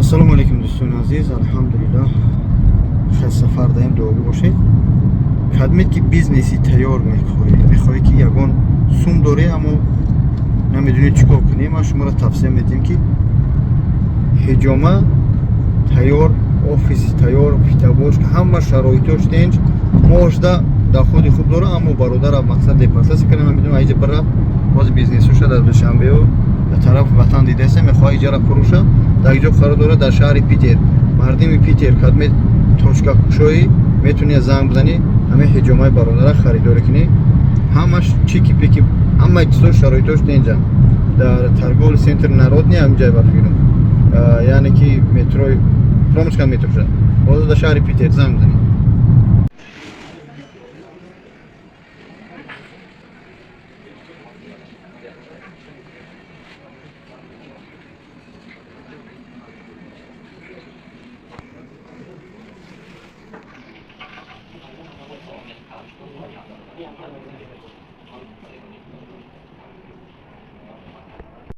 Ассалому алайкум, дӯстони азиз. Алҳамдулиллоҳ, хел сафар даем, дуогӯ бошед. Кадмед ки бизнеси тайёр мехоҳӣ, мехоҳӣ ки ягон сум дорӣ, аммо намедонӣ чӣ кор кунӣ, ман шуморо тавсия медиҳем, ки ҳиҷома тайёр, офиси тайёр, фитобочка, ҳама шароитош тенҷ, моҳда доходи хуб дора. Аммо бародара мақсад депортатсия кардем, ман медонам, аиҷа бирафт, боз бизнесуша дар Душанбеу дар тарафи ватан дидаста, мехоҳад иҷара фурӯша. Дар иҷо қарор дорад, дар шаҳри Питер. Мардими Питер, кадме точка кушоӣ, метавонӣ занг бизанӣ, ҳамин ҳиҷомаи бародара харидорӣ кунӣ. Ҳамаш чики пики, ҳамаи чизо, шароитош тенҷа. Дар торговый центр Народный, ҳамин ба фикрам, яъне ки метрои фаромӯш кардам, метро шуда ҳозир. Дар шаҳри Питер занг бизанӣ.